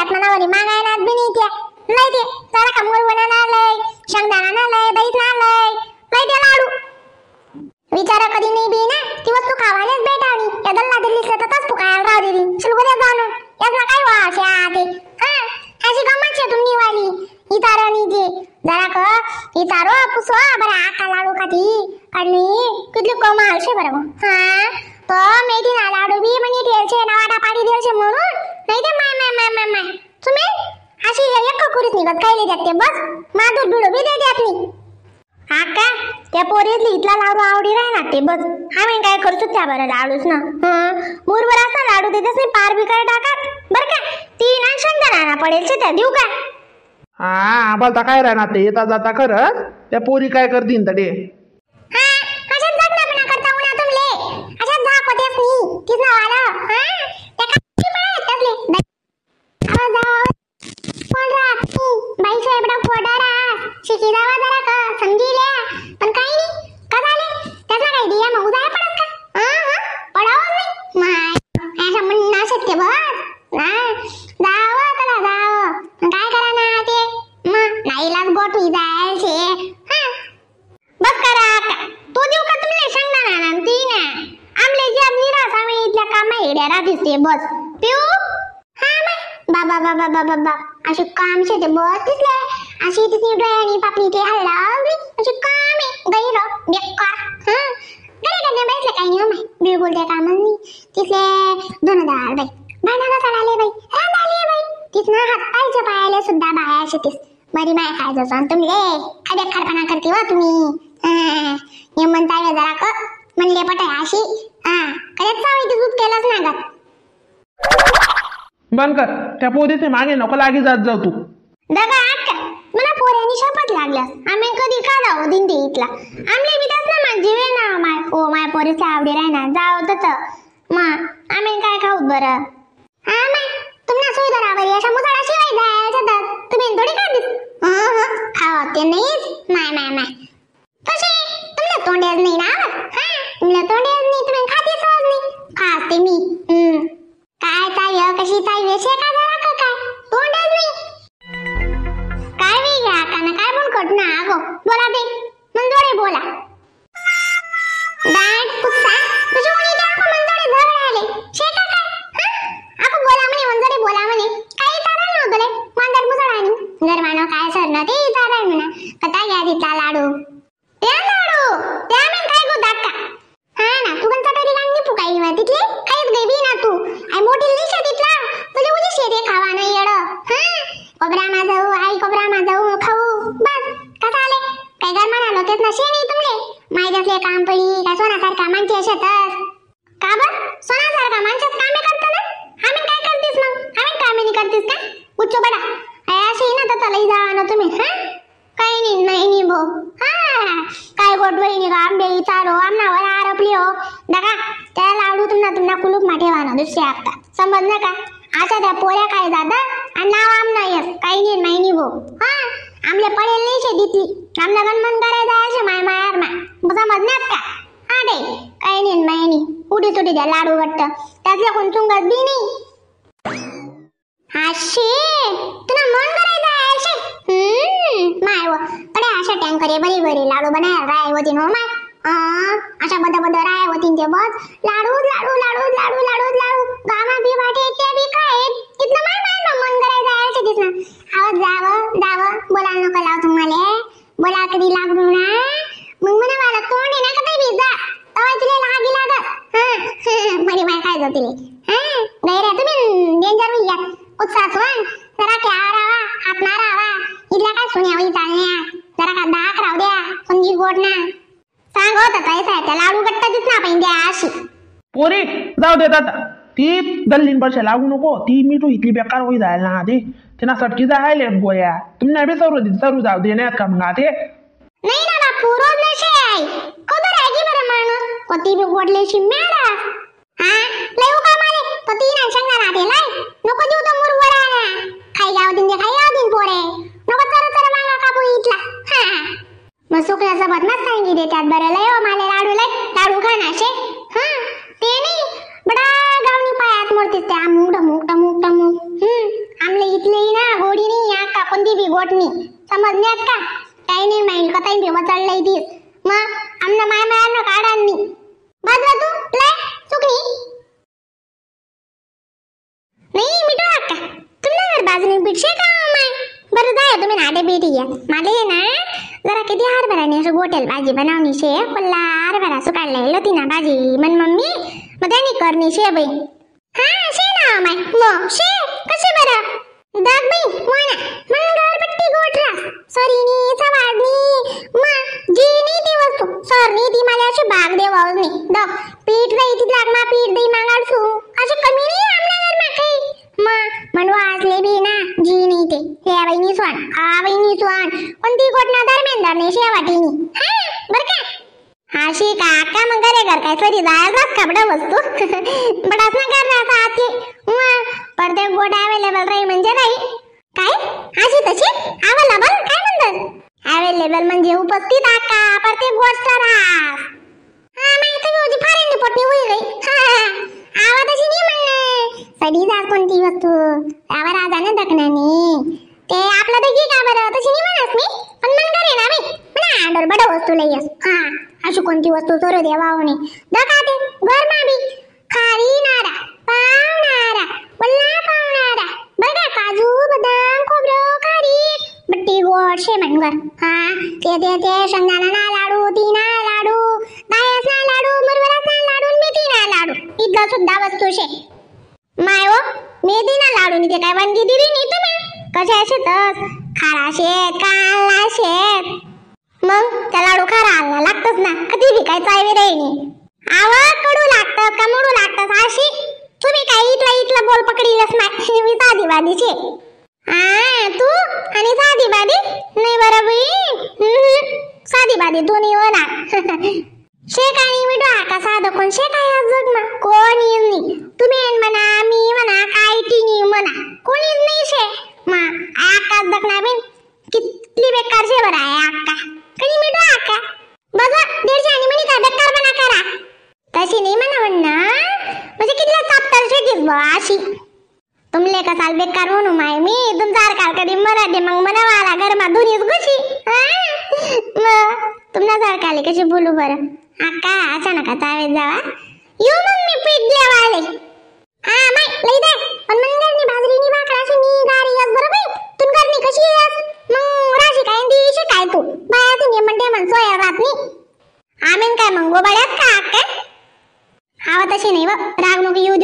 त्यात मनावरी मागाय ना बी नाही त्या लय ते जरा का मुरवणा ना लय शेंगदाणा ना लय दहीत ना लय लय ते लाडू विचारा कधी नाही बी ना ती वस्तू खावालेच बेटाणी या दल्ला दिल्लीतलं तर तस फुकायला राहू दिली शिलगुद्या जाणून यातना काय वास या ते. हा अशी गंमत शे तुम्ही वाली इतारणी ते जरा क इतारो पुसो बरं आका लाडू खाती आणि कितली कमाल शे बरं. हा तो मेथी ना लाडू बी म्हणी देलशे ना वाटा पाडी देलशे म्हणून नाही ते my my my my माय तुम्ही अशी एक कुरीत निघत खायले देत ते बस माधुर बिडो बी दे देत नाही. हा का त्या पोरीतली इथला लाडू आवडी राहणार ते बस आम्ही काय करतो त्या बरं लाडूच ना. मुरवर असा लाडू देतच नाही पार बी काय टाकात बरं का ती ना शेंगदाणा पडेल त्या देऊ का. हा आम्हाला काय राहणार ते येता जाता खरंच त्या पोरी काय करतील तडे. हा अशाच जागणापणा करता उन्हा तुमले अशाच दाखवतेस नी तीच नाव आलं. हा त्या काय पडा तसले आवाज जाव कोण राहत बाई साहेबडा फोडा रास शिकी जावा जरा का समजिल्या पण काही नाही का झाले त्याचा काय दिया मग उदाय पडत का. हा हा पडावं नाही माय अशा म्हणणं शेतके बस ना जावं त्याला जावं काय करा ना ते मग नाईलाज गोठवी जायचे. हा बस करा का तो देऊ का तुमले सांगणार ना ती ना आमले ज्या निराश आम्ही इथल्या कामा येड्या राहतीस ते बस पिऊ. हा माय बाबा बाबा बाबा बाबा अशी काम शे ते बस दिसले अशी तिथली डोळ्यानी पापणी ते हल्लावली अशी काम आहे गैर बेकार. हा गरे गरे बैसले काही नाही माय बिलकुल त्या कामच नाही तिथले दोनदार बाई भांडणं चालाले बाई रांधाले बाई तिथनं हात पायच्या पायाले सुद्धा बाया शेतीस बरी माय खायचं सांग तुमले काय बेकारपणा करते वा तुम्ही. हे म्हणता जरा क म्हणले पटाय अशी. हा कधीच चावी ते दूध केलंच ना गं. बंद कर त्या पोरीचे मागे नको लागी जात जाऊ तू. दगा आक्का मला पोऱ्यानी शपथ लागल्यास आम्ही कधी का जाऊ दिन ते इथला आमले बी त्याच ना माझी वेळ ना माय ओ my पोरीच्या आवडी राहणार जाऊ तत मग आम्ही काय खाऊ बरं. हा माय तुम्हाला सोय बराबरी अशा मुसाळा शिवाय जायच्या तर तुम्ही थोडी का दिस खावा ते नाहीच माय माय माय तसे तुमच्या तोंड्याच नाही ना. हा तुमच्या तोंड्याच नाही तुम्ही खाते सहज नाही खाते मी. काय ताय कशी ताय वेशे का जरा का काय तोंडच नाही काय वे घ्या काना काय पण कट ना अगो बोला ते मंजोडे बोला दाट पुस्सा तुझे कोणी ते आको मंजोडे झगडे आले शे का काय. हा आको बोला म्हणे मंजोडे बोला म्हणे काही चाललं नव्हतं रे मांजर मुसळानी जर मानव काय सर ना ते चाललं म्हणा कथा घ्या तिथला लाडू त्या लाडू त्या मी काय गो दाक्का. हा ना तू पण चटरी गांधी फुकाई मा तिथले काहीच गई बी ना तू आई मोठी लिशा तिथला तुझे उजी शेरे खावा नाही येड. हा कोबरा मा जाऊ आई कोबरा मा जाऊ खाऊ बस कसं आले काय घर म्हणालो तेच ना शे नाही तुमले माहित असले काम पडी काय सोनासारखा माणसे शेतस का बर सोनासारखा माणसाच कामे करतो ना आम्ही काय करतेस मग आम्ही कामे नाही करतेस का उच्च बडा अशी ना तर तलई जावा ना तुम्ही. हा काही नाही नाही नाही भो. हा काय गोड बहिणी का आंबे चारो आमनावर आरोपली हो नका त्या लाडू तुम्हाला तुम्हाला कुलूप मा ठेवा ना दुसऱ्या हप्ता समज नका अशा त्या पोऱ्या काय जाता आणि नाव आमना येस काही नाही नाही नाही भो. हा आमले पडेल नाही शे दितली आमना गण मन करायचं असे माय मायार माय समजण्यात का. हा ते काही नाही नाही नाही उडी सुटी द्या लाडू वाटतं त्यातल्या कोण चुंगत बी नाही. अशी तुला मन करायचं असे माय व पडे अशा टँकर बरी बरी लाडू बनाय राय होती नो my अशा बद बद राय होती ते बस लाडू लाडू लाडू लाडू लाडू लाडू गामा बी वाटे ते बी काय इथलं माय माय ना मन करायचं असे दिस ना आवाज जावं जावं बोला नको लाव तुम्हाला बोला कधी लागू ना मग म्हणा मला तोंड आहे ना का बी जा तवा तुला लागी लागत. हा बरी माय काय जातील. हा गैरे तुम्ही डेंजर होई यात उत्साह सुन जरा क्या रावा हात ना रावा इथल्या काय सुन्या होई चालण्या जरा का दाख राहू द्या समजी गोड ना सांग होत तैसा त्या लाडू गट्टा दिस ना पाहिजे द्या अशी पोरी जाऊ दे आता ती दल्लीन पैसे लागू नको ती मिठू इथली बेकार होई जायला ना ते त्यांना सटकी जायला गोया तुम्ही बी सरू सरू जाऊ दे नाही का मग ते नाही ना बापू रोज नशे आहे कदर आहे की बरं माणूस कोती बी गोडलेशी मेला. हा लय उका मारे तो ती ना सांगणार आते लय नको देऊ तो मुरवरा खाई गाव दिन खाई गाव दिन पोरे नको चर चर मांगा कापू इथला. हा मग सुकण्यासोबत मस्त सांगी देतात बरं लय हो माले लाडू लय लाडू खा नाशे. हा ते नाही बडा गावनी पायात मोडतेस त्या अमुक ढमुक ढमुक ढमुक. आमले गोटनी समजण्यात का काही नाही माईल कताई भेवा चढलंय तीस मग आमना माय मायानं काढांनी बाजवा तू लय चुकनी नाही मिठू अक्का तुमना घर बाजूने पीठ का माय बरं जाय तुम्ही नाडे बेटी या माले ना जरा किती हरभराने असं गोटेल भाजी बनवणी शे पल्ला हरभरा सुकायला होती ना भाजी मन मम्मी मग त्यांनी करणी शे बाई. हा शे ना माय मग शे कसे बरं दाग बाई वाना मन घरपट्टी गोट रास सरीनी सवाडनी मा जी नाही ती वस्तू सरनी ती मला अशी भाग देवावच नाही दग पीठ दही ती लागमा पीठ दही मागाडसू अशी कमी नाही आमना घर मा काही मा म्हणवा असले बी ना जी नाही ते हे बाईनी स्वान हा बाईनी स्वान कोणती गोट ना दरम्यान नाही शेवाटीनी. हा बरं का अशी का का मग घरे घर काय सरी जायलाच का बडा वस्तू बडाच ना कर राहता आते मग प्रत्येक गोट अवेलेबल राही म्हणजे राही काय अशी तशी अवेलेबल काय म्हणतात अवेलेबल म्हणजे उपस्थित आका प्रत्येक गोष्ट रास. हा माहिती होती फार पोटणी होई गई. हा आवा तशी नाही म्हणणं सडी जात कोणती वस्तू आवा राजा ना दखनानी ते आपलं तर घे का बरं तशी नाही म्हणस मी पण मन करे ना बाई म्हणा आंडोर बडं वस्तू लई. हा अशी कोणती वस्तू चोरू देवा नाही दखा ते घर बी खारी नारा पाव नारा वल्ला पाव नारा बघा काजू बदाम खोबरं खारी बट्टी गोड शे मनगर. हा ते ते ते शेंगदाणा ना लाडू तीना लाडू दायास ना लाडू मुरमुरास ना लाडू मेथी ना लाडू इथलं सुद्धा वस्तू शे my हो मेथी ना लाडू ते काय वानगी दिली नाही तुम्ही कशा शेतस खारा शेत काला शेत मग त्या लाडू खारा आणला लागतच ना कधी बी काय चायवे राहिनी आवा कडू लागतात का मोडू लागतात अशी तुम्ही काय इथला इथला बोल पकडीलच नाही मी साधी बाधी शे. हा तू आणि साधी बाधी नाही बरं बाई साधी बाधी तू नाही होणार. शे काय मिठू आका साधं कोण शे काय आज जग मा कोणी नाही तुम्ही म्हणा मी म्हणा काय टिनी म्हणा कोणीच नाही शे मा आका दखना बिन कितली बेकार शे बरं आहे आका कधी मिठू आका बघा 150 आणि म्हणी काय बेकार बना करा तशी नाही म्हणा म्हणणं म्हणजे कितल्या चापतर शेतीस बा अशी तुमले कसाल बेकार म्हणू माय मी तुमचा काल कधी मरा दे मग म्हणावाला गरमा धुनीच घुशी. मग तुमना सारखाले कशी बोलू बरं आका असा नका चावेत जावा येऊ मग मी पीठ देवाले. हा माय लई दे पण मन घरनी बाजरीनी भाकर अशी नी गारी यस बरं बाई तुन घरनी कशी यस मग राशी काय दिशी काय तू बाया तुम्ही म्हणते मन सोया राहत नी आमीन काय मग गोबाड्यात का आका? हा तशी नाही व राग नको येऊ